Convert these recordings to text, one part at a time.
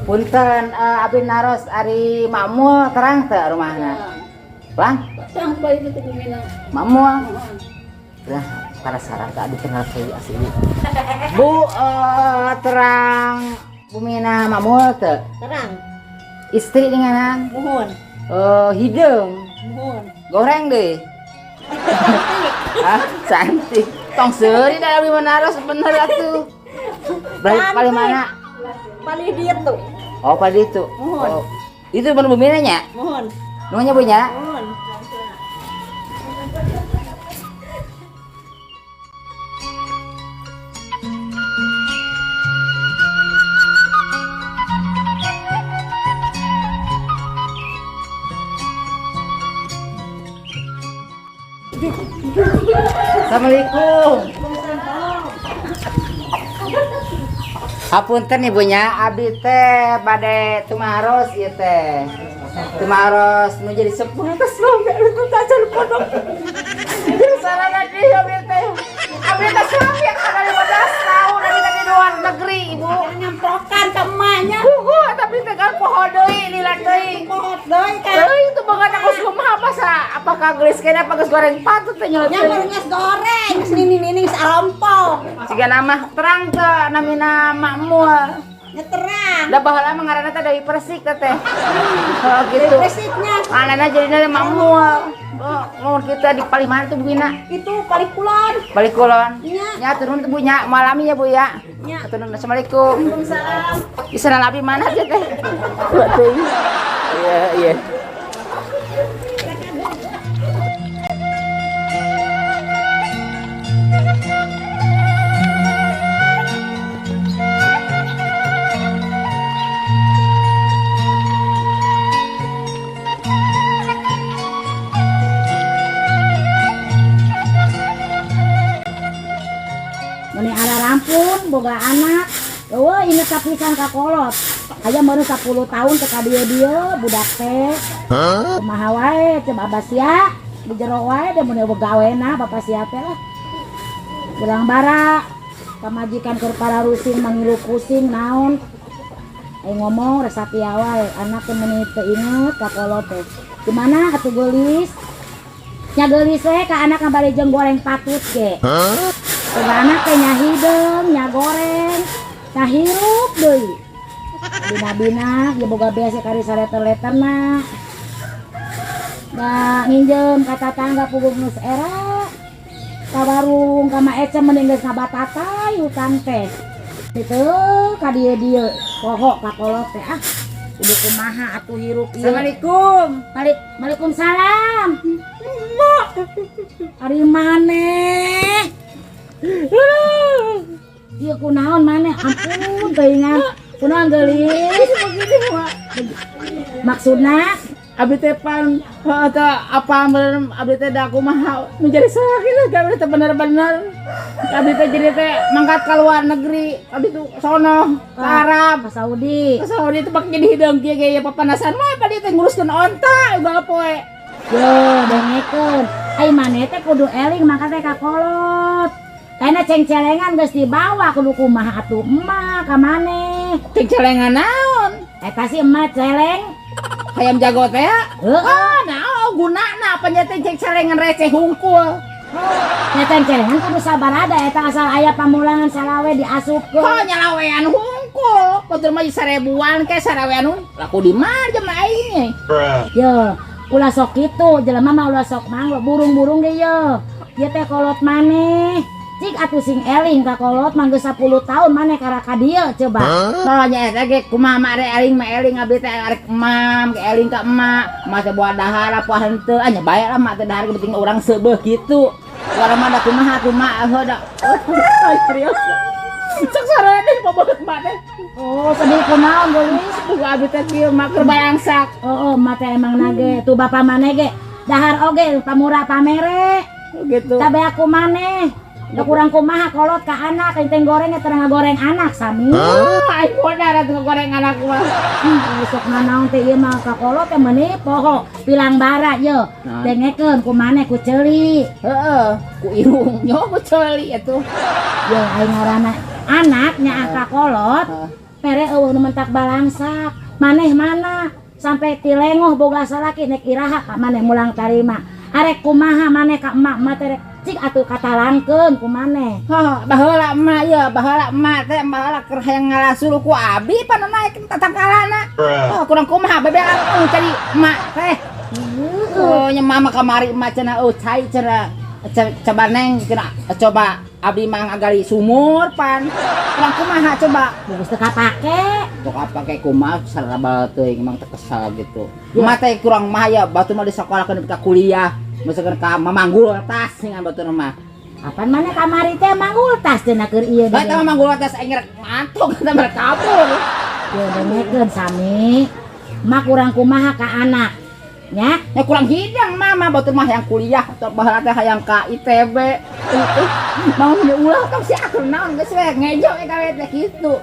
Punten, abdi naros ari Makmul terang teu rumahna? Bang? Terang bae itu bumina. Makmul. Lah, penasaran tak dikenal saya asli. Bu, terang bumina Makmul teu? Terang. Istri denganan? Muhun. Hideung. Muhun. Goreng deh. Ah, cantik. Tong seuri da abdi naros bener atuh. Berarti paling mana? Paling dieu tuh. Oh, pada itu. Muhun. Oh. Itu bener bumina nya? Muhun. Nuhun Bu nya? Muhun. Assalamualaikum. Hapunten ibu nya, abdi teh bade tumaros ieu teh. Tumaros nu jadi sepuh teh suami abdi teh tacan pondok. Sarana deui abdi teh. Abdi teh suami kada 15 tahun abdi teh di luar negeri ibu. Nyamprokan ka emaknya. Puguh tapi teh kan poho deui lila deui. Poho deui kan. Deui itu banget aku kumaha masa apakah geus kena apa geus goreng patut teh nyelot. Nya geus goreng, geus nini-nini geus arompong. Siga nama terang teh namina Makmul. Nya terang. Da baheula mah ngaranna teh Dewi Persik teh teh. Oh gitu. Dewi Persiknya. Ngaranna jadina Makmul. Oh, ngomong kita di palih mana tuh Bu Ina? Itu palih kulon. Palih kulon. Nya. Nya turun tuh Bu nya, malami ya Bu ya. Nya. Turun. Assalamualaikum. Waalaikumsalam. Di sana abdi mana aja teh? Iya, iya. Meni ara rampun boga anak. Eueuh inget sapisan ka kolot. Aya meureun 10 tahun teh ka dieu-dieu budak teh. Hah? Kumaha wae coba abah sia di jero wae da mun eueuh gawena bapak sia teh lah. Gelang bara pamajikan keur pararusing mangilu pusing naon. Ayo ngomong rek satia wae anak teh meuni teu inget ka kolot teh. Gimana atuh geulis? Nya geulis we ka anak bari jeung goreng patut ge. Hah? Boga anak teh nya hideung, nya goreng, nya hirup deui. Bina-bina, ya boga biasa kari sareter-leterna. Da nginjem ka tatangga puguh geus era. Ka warung ka Ma Ece mending geus ngabatatai hutang teh. Kitu ka dieu-dieu poho ka kolot teh ah. Kudu kumaha atuh hirup ieu. Assalamualaikum. Waalaikumsalam. Mak. Ari maneh? Ieu kunaon maneh? Ampun teuingan. Kunaon geulis? Begini, Mak. Maksudna abdi teh pan heuh teh apa bener abdi teh da kumaha menjadi sakit lah abdi teh bener-bener. Abdi teh jadi teh mangkat ka luar negeri, abdi tuh sono ke Arab, ke Saudi. Ke Saudi teh pake jadi hideung kieu ge papanasan mah abdi teh nguruskeun onta unggal poe. Yo dengekeun. Ai maneh teh kudu eling mangkat teh ka kolot. Kaina cengcelengan geus dibawa kudu kumaha atuh emak ka maneh. Cengcelengan naon? Eta sih emak celeng. Hayam jago teh ya? Heeh. Ah, naon gunana apa nya teh cengcelengan receh hungkul. Nya cengcelengan kudu sabarada eta asal aya pamulangan salawe diasupkeun. Oh, nyalawean hungkul. Batur mah 1000-an ke sarawean hungkul. Laku di mana jam aing ge? Bruh. Yo, ulah sok kitu jelema mah ulah sok manglo burung-burung ge yo. Ieu teh kolot maneh. Cik atuh sing eling ka kolot mah geus 10 tahun maneh karaka dieu coba. Hah? Nya eta ge kumaha mah arek eling mah eling abdi teh arek emam ge eling ka emak. Emak teh boa dahar apa henteu. Ah nya bae lah emak teh dahar ge penting urang seubeuh kitu. Urang mah da kumaha kumaha heuh da. Ay, serius. Cek sarana deui pabeut mak teh. Oh, sedih kunaon, geulis? Buka abi teh kieu mak keur balangsak. Oh, emak teh emang nage. Tuh bapak maneh ge dahar oge pamura pamere. Oh, gitu. Tabe aku maneh. Da kurang kumaha kolot ka anak, enteng goreng teh ngagoreng anak sami. Ah, aing modar atuh ngagoreng anak mah. Sok nanaon teh ieu mah ka kolot teh meuni poho pilang bara ye. Nah. Dengekeun ku maneh ku ceuli. Heeh, ku irung nyo ku ceuli atuh. Ye aing ngaranna anak nyaah ka kolot. Heeh. Mere eueuh nu mentak balangsak. Maneh mana sampai tilengoh boga salaki nek iraha ka maneh mulang tarima. Arek kumaha maneh ka emak, emak teh rek cik atuh katalangkeun ku maneh. Hah, baheula emak ya, baheula emak teh baheula keur hayang ngalasur ku abi pan naik tatangkalana. Oh, kurang kumaha bebean cari emak teh. Oh, nya mama kamari emak cenah oh cai cenah coba neng cenah coba abdi mah ngagali sumur pan. Kurang kumaha coba. Geus teu kapake. Tok apa kayak kumaha sarabal teuing emang teh kesal gitu. Emak teh kurang mah ya batu mah di sekolah ka kuliah. Misalkan ka mamanggul tas dengan batur mah. Kapan maneh kamari teh manggul tas cenah keur ieu Bae teh manggul tas aing rek mantuk eta mah kabur. Ye dengekeun sami. Mak kurang kumaha ka anak. Nya, Ya kurang hidang mama batur mah yang kuliah atau baheula teh hayang ka ITB. Mau ulah tong si akur naon geus we ngejo we kawe teh kitu.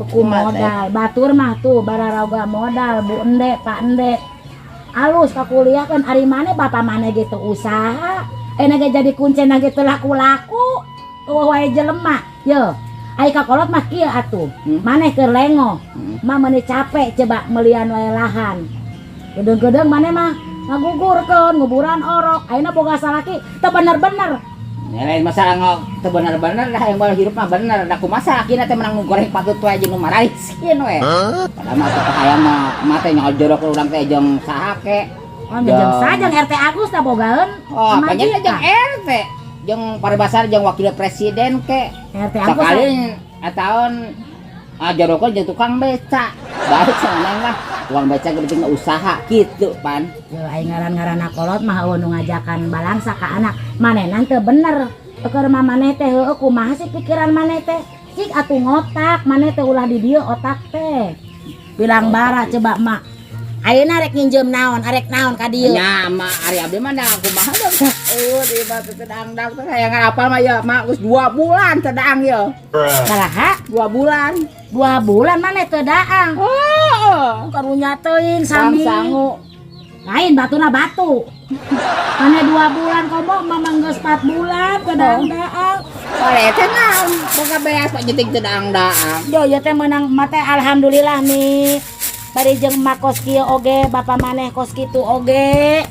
Kumaha teh? Modal batur mah tuh bararaga modal Bu Ende, Pak Ende. Alus ka kuliah kan ari maneh bapak maneh gitu usaha. Enak ge jadi kuncen ge teu laku-laku. Eueuh wae jelema. Ye. Ai ka kolot mah kieu atuh. Maneh keur lengoh. Mah meuni capek coba melian wae lahan. Gedeng-gedeng maneh mah ngagugurkeun nguburan orok. Ayeuna boga salaki teu bener-bener. Ya lain masalah ngok teu bener-bener dah yang bae hirup mah bener. Da kumaha salakina teh menang goreng patut wae jeung nu marariskeun we. Padahal mah teu hayang mah mah teh nyojorok urang teh jeung saha ke. Oh, jeung saha jeung RT Agus tah bogaeun. Oh, Pamajikan. apanya jeung RT. Jeung paribasar jeung wakil presiden ke. RT Agus. Sakali ataun jorokeun jeung tukang beca. Baik cenah lah. Tukang beca ge penting usaha kitu pan. Yo aing ngaran-ngaranna kolot mah eueuh nu ngajakan balangsa ka anak. Manehna teu bener. Keur mah maneh teh heueuh kumaha sih pikiran maneh teh? Cik atuh ngotak, maneh teh ulah di dieu otak teh. Bilang bara coba mak. Ayeuna rek nginjem naon, arek naon ka dieu? Nya mak ari abdi mah da kumaha da. Eueuh di batu teh dangdang teh hayang ngarapal mah ya mak geus 2 bulan teh daang ye. Salaha? 2 bulan. 2 bulan maneh teu daang. Heeh. Karunya teuing sami. Sangu. Lain batuna batu. Maneh 2 bulan komo mamang geus 4 bulan teu daang-daang. Boleh teh naon boga beas pak jeting teu daang-daang. Yo ieu teh meunang mah teh alhamdulillah nih. Bari jeung emak kos kieu oge, bapa maneh kos kitu oge.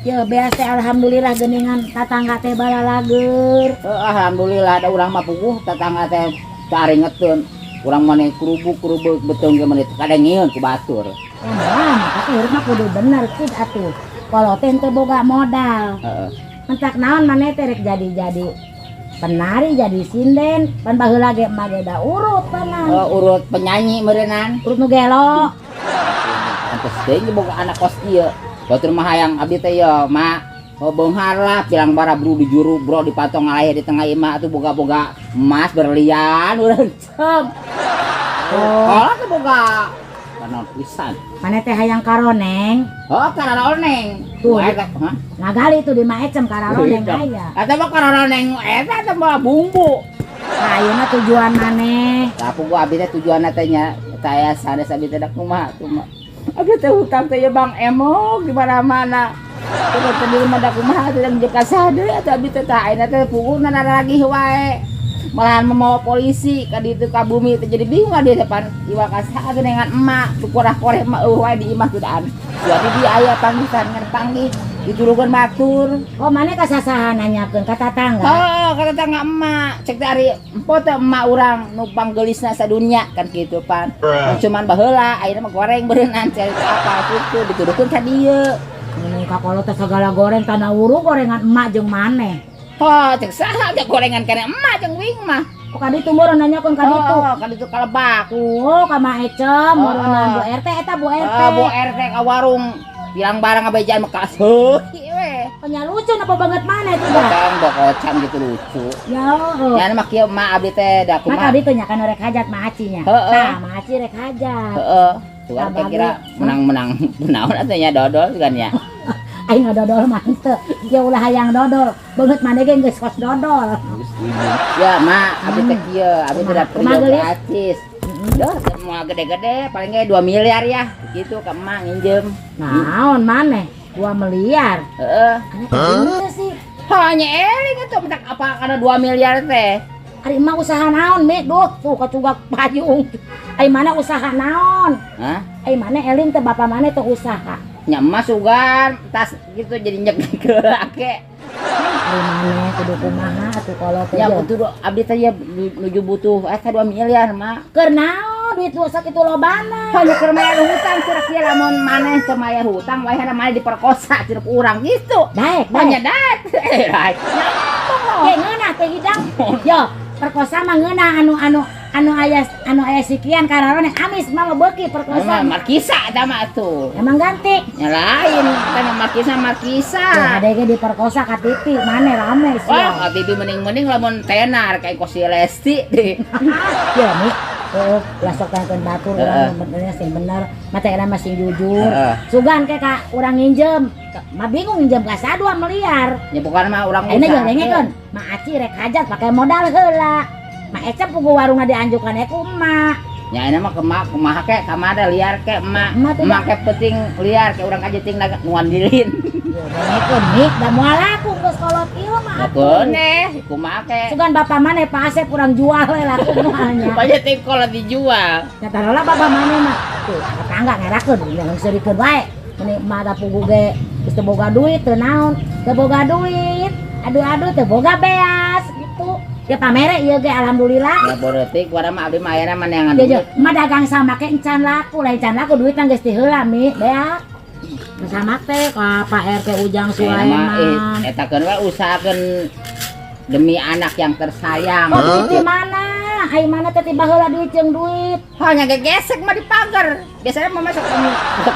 Yo beas teh alhamdulillah geuningan tatangga teh balalager. Heuh, alhamdulillah da urang mah puguh tatangga teh teu aringeteun. Urang maneh kerubuk-kerubuk beteung ge maneh teu kadengieun ku batur. Wah, maka hirup mah kudu bener kid atuh. Kalau teh teu boga modal. Heeh. Mentak naon maneh teh rek jadi-jadi penari jadi sinden, pan baheula ge emak ge da urut panan. Oh, urut penyanyi meureunnan. Urut nu gelo. Pantes deui boga anak kos ieu. Batur mah hayang abdi teh ye mak. Oh, beunghar lah pilang bara bro di juru bro dipatong ngalahir di tengah imah atuh boga-boga emas berlian urang cem. Oh. Kolot teh boga kanon pisan. Maneh teh hayang karoneng. Oh, karoneng. Tuh. Eta, hah? Ngagali tuh di Maecem karoneng aya. Eta mah karoneng eta teh mah bumbu. Nah, ayeuna tujuan maneh. Lah puguh abdi teh tujuanna teh nya saya sanes abdi teh da kumaha kumaha. Abdi teh hutang teh ya Bang Emok di mana-mana. Terus teh di rumah da kumaha teh jeung ka saha deui atuh abdi teh tah ayeuna teh puguh na lagi wae. Malahan mau polisi ka ditu ka bumi teh jadi bingung ka dieu depan iwa ka saha dengan emak tukurah-koreh emak eueuh wae di imah tudaan. Suatu di aya panggihan ngan panggih ditulungan batur. Oh, maneh ka sasaha nanyakeun ka tatangga? Oh, ka tetangga emak. Cek teh ari empo teh emak urang nu panggelisna sadunya kan kitu pan. Cuman baheula ayeuna mah goreng beureunan cek apa kitu dituduhkeun ka dieu. Mun ka kolot teh sagala goreng tanah uru gorengan emak jeung maneh. Oh, cek saha teh gorengan kana emak jeung wing mah. Oh, ka ditu meureun nanyakeun ka ditu. Oh, ka ditu ka lebak. Oh, ka Mak Ecem Oh, meureunnan oh. Bu RT eta Bu RT. Oh, Bu RT ka warung bilang barang ngabejaan mah kaseuh we. Oh, nya lucu napa banget mana itu dah. Kocang bokocang gitu lucu. Ya oh. Nya mah kieu mah abdi teh da Maka kumaha. abdi teh nya kan rek hajat mah aci nya. Heeh. Tah, mah aci rek hajat. Heeh. Tuh Tah, kan kira bagus. menang-menang naon atuh nya dodol kan ya. Aing ngadodol mah henteu. Ya ulah hayang dodol. Beungeut maneh ge geus kos dodol. Ya mak, abdi teh kieu, abdi teh dapet Kumaha, geulis? gratis. Duh, semua gede-gede, paling ge 2 miliar ya. Gitu ke emak nginjem. Naon maneh? 2 miliar. Heeh. Aneh sih. Hanya eling itu mentak apa karena 2 miliar teh. Ari emak usaha naon, Mi? Duh, tuh kacugak payung. Ari mana usaha naon? Hah? Ari mana eling teh bapak mana teh usaha? Nya emak sugan tas gitu jadi nyek ke ake. Ari mana kudu kumaha atuh kalau teh. Ya butuh abdi teh ya nuju butuh eta 2 miliar mak. Keur naon duit lu sakitu lobana? Hanya keur mayar hutang cenah kieu lamun maneh teu mayar hutang wayahna maneh diperkosa cenah ku urang gitu. Daek, Hanya daek. daek. Eh, daek. Ge ngeunah teh hidang. Yo, perkosa mah ngeunah anu anu anu aya anu aya sikian kararone amis mah beuki perkosa. Emang markisa eta mah tuh. Emang ganti. Nya lain, kan markisa markisa. Ya ada ge diperkosa ka TV, mane rame sih. Wah, ka TV mending-mending lamun tenar kayak Kosi Lesti deh. Ya, Mi. Oh, lah sok tangkeun batur urang benernya sing bener, mata era masih jujur. Sugan ke ka urang nginjem. Mah bingung nginjem ka sa 2 miliar. Ya bukan mah urang Ayeuna usaha. jeung dengekeun, Mak Aci rek hajat pake modal heula. Mak Ecep pugu warungna dianjukan ku emak. Ya ini mah kemak kumaha ke kamada liar ke emak. Emak ke penting liar ke urang kajeting nuan dilin. Ya dengekeun Mi, da moal laku geus kolot ieu mah atuh. Keuneh, kumaha ke. Sugan bapak maneh Pak Asep kurang jual we laku moalnya. Kajeting kolot dijual. Ya tarolah bapak maneh mah. Tuh, tetangga ngerakeun yang seurikeun wae. Meni emak da pugu ge geus teu boga duit teu naon, teu boga duit. Aduh-aduh teu boga beas gitu. Ya pamere ieu ge alhamdulillah. Ya boretik warna mah abdi mah ayeuna mah neangan Ya, duit. mah dagang sama ke encan laku, lain encan laku duitna geus ti heula Mi, beak. Sama teh ka Pak RT Ujang Sulaiman. Eta keun we usahakeun demi anak yang tersayang. Oh, duit di mana? Ai mana teh tiba heula duit jeung duit. Hanya gegesek mah di pagar. Biasanya mah masuk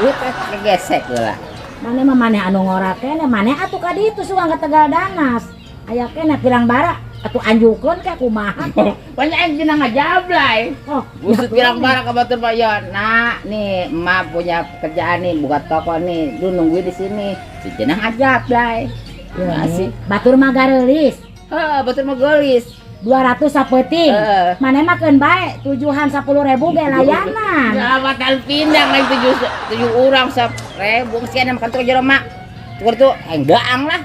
duit teh gegesek heula. Mane mah maneh anu ngora keneh, maneh atuh ka ditu suka ka Tegal Danas. Aya keneh pirang bara atuh anjukeun ka kumaha. Banyak yang dina ngajablay. Oh, busut pirang bara ka batur mah ya. Nah, nih emak punya kerjaan nih, buka toko nih. Lu nungguin di sini. Si cenah ngajablay. Ya, Masih. Batur mah gareulis. Heeh, batur mah geulis. 200 sapeuting. Maneh mah keun bae tujuhan 10.000 ge layanan. Ya batal pindah lain 7 urang 1.000 geus aya makan tuh jero mak. Tukur tuh hayang daang lah.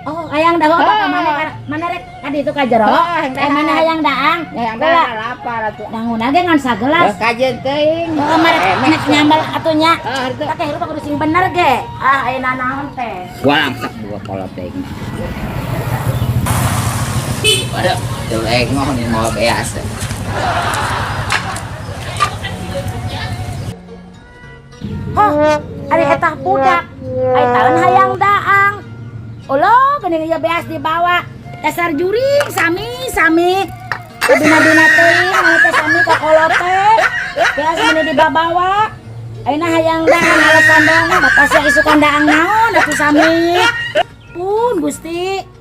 Oh, hayang daang apa mana mana rek ka ditu ka jero? Oh, mana hayang daang? Hayang daang lapar atuh. Danguna ge ngan sagelas. Kajen teuing. Heeh, marek nek nyambal atuh nya. Heeh, itu. Teh hirup kudu sing bener ge. Ah, ayeuna naon teh? Gua langsak dua kolot teuing. Waduh, tuh engoh nih mau beas. Hah, ari eta budak. Ai taun hayang daang. Ulo, geuning ieu beas dibawa. Dasar juring sami-sami. Dina-dina teuing mah teh sami ka kolot teh. Beas meni dibabawa. Ayeuna hayang daang alasan doang bapak sia isukan daang naon atuh sami. Pun Gusti.